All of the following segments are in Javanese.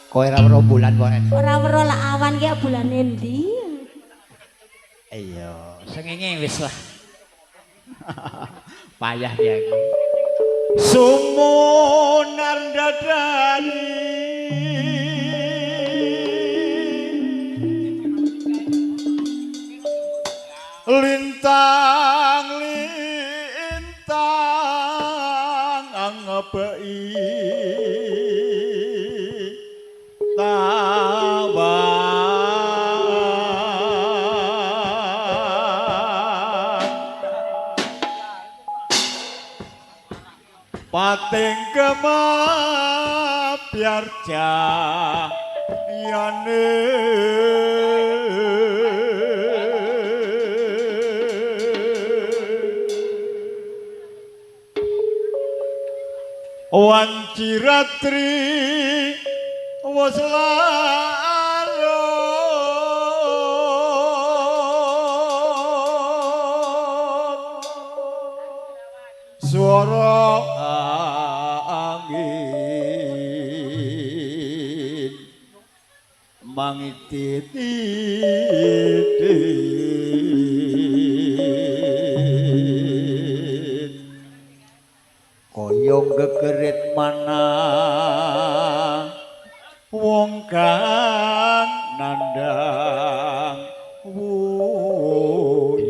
Kowe ora weruh bulan kok. Ora weruh lak awan ki bulane endi? Iya, sengenge wis lah. Payah ya aku. Sumunar dadani lintang lintang angebei tawan pating kemabyar jayane wanci ratri wis larut swara angin mangititi kaya gegerit mana wong kang nandhang wuyung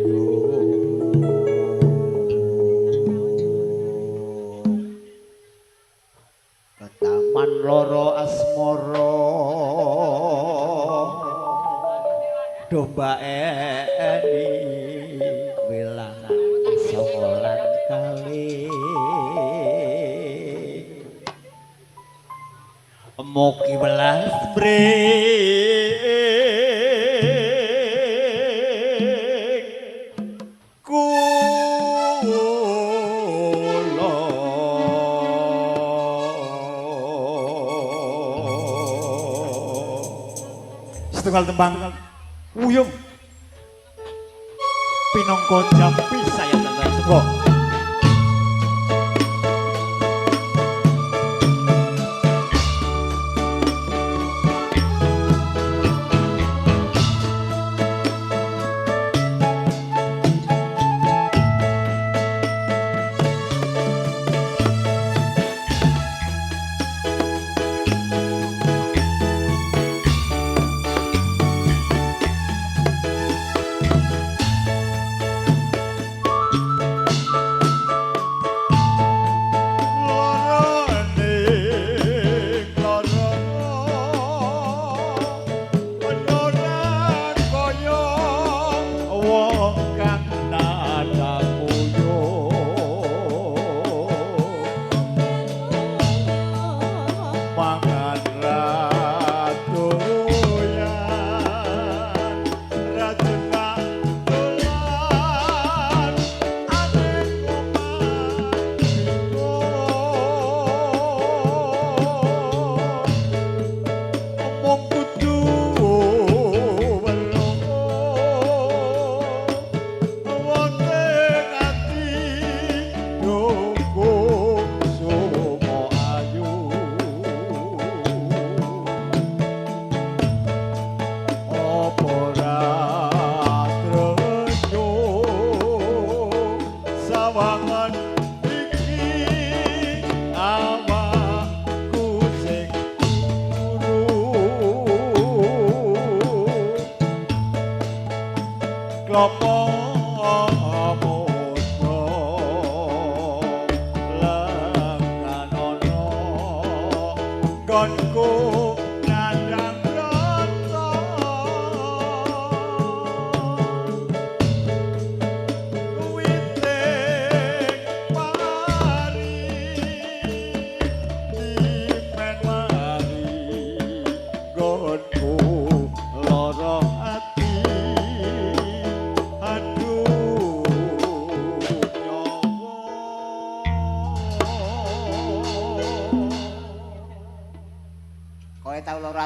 Ketaman loro asmara domba eni wilangan songolan kali mugi welas mring kula. Setunggal tembang wuyung pinangka jampi sayang tentang sembah.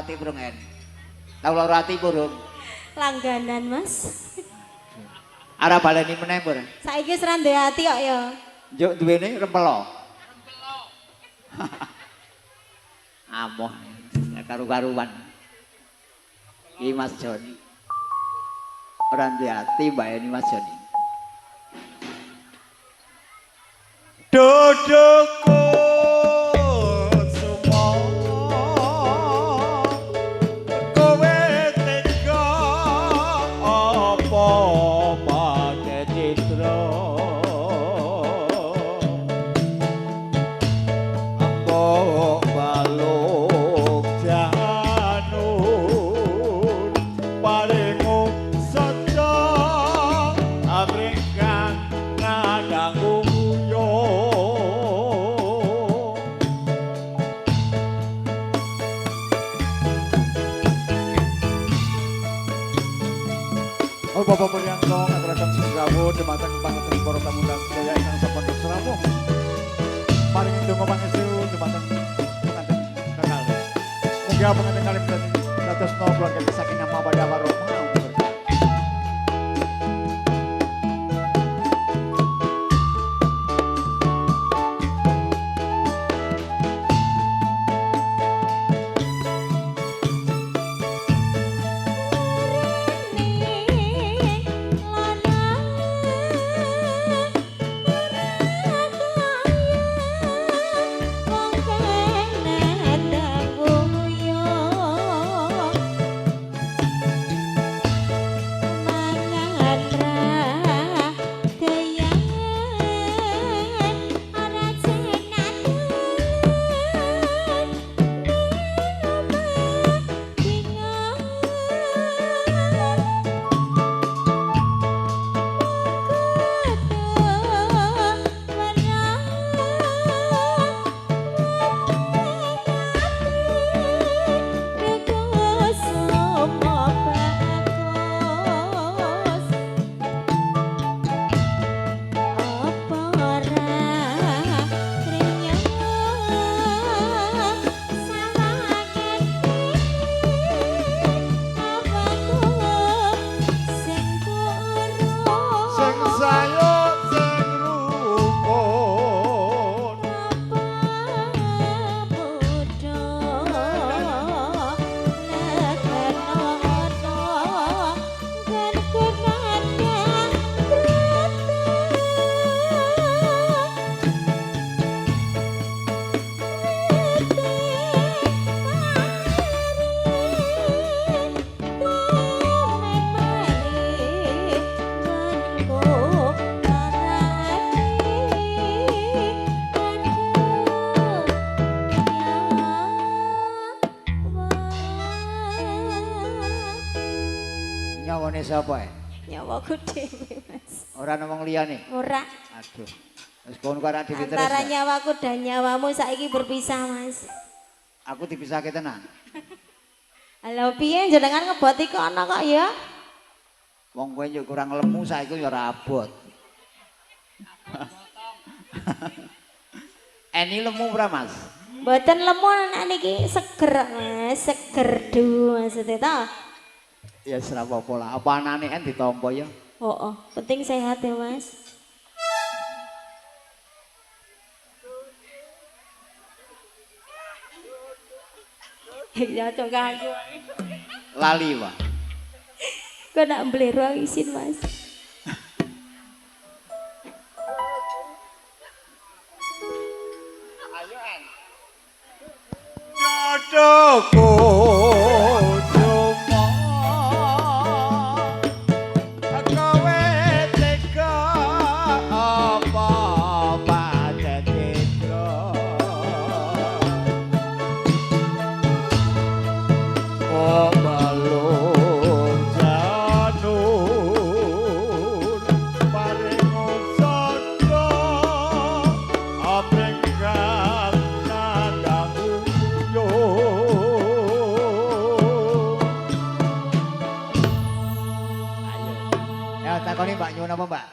Ati burung en. Tau loro ati burung. Langganan, Mas. Arah baleni meneh, Pur. Saiki wis ra duwe ati kok ya. Njuk duwene rempelo. Rempelo. Amoh. Karu-karuan. Iki Mas Joni. Ora duwe ati mbayani Mas Joni. Dodoku sumo kowe tega apa pakai citra ambok balung janur paringu saja amring kang nadangku yo. Oh, Bapak Puryanto ngaturaken sungrawuh dumateng pangaten para tamu dan sedaya ingkang sampun srawuh. Paring donga pangestu dumateng pengantin kekalih. Mugi pengantin kalih dadosna keluarga sakinah mawaddah warahmah wabarakatuh. Sing sayuk sing rukun. Nyawane sapa e? Nyawaku dhewe, Mas. Ora ana wong liyane. Ora. Aduh. Wis kono karo dhewe terus. Antara nyawaku dan nyawamu saiki berpisah, Mas. Aku dipisahke tenan. Halo piye jenengan ngeboti kono kok ya? Wong kowe yo kurang lemu saiki yo ora abot. Eni lemu ora, Mas? Mboten lemu nek niki seger, Mas, seger du maksudnya ta. Ya ora apa-apa lah. Apa anane en ditampa ya? Oh, penting sehat ya, Mas. Ya coba aku. Lali, Pak. Kok nak mblero isin, Mas. Dodoku sumo kowe tega apa pancen citra balung janur paring sada amring kang nandang yo. Ayo. Ya takoni Mbak nyuwun apa, Mbak?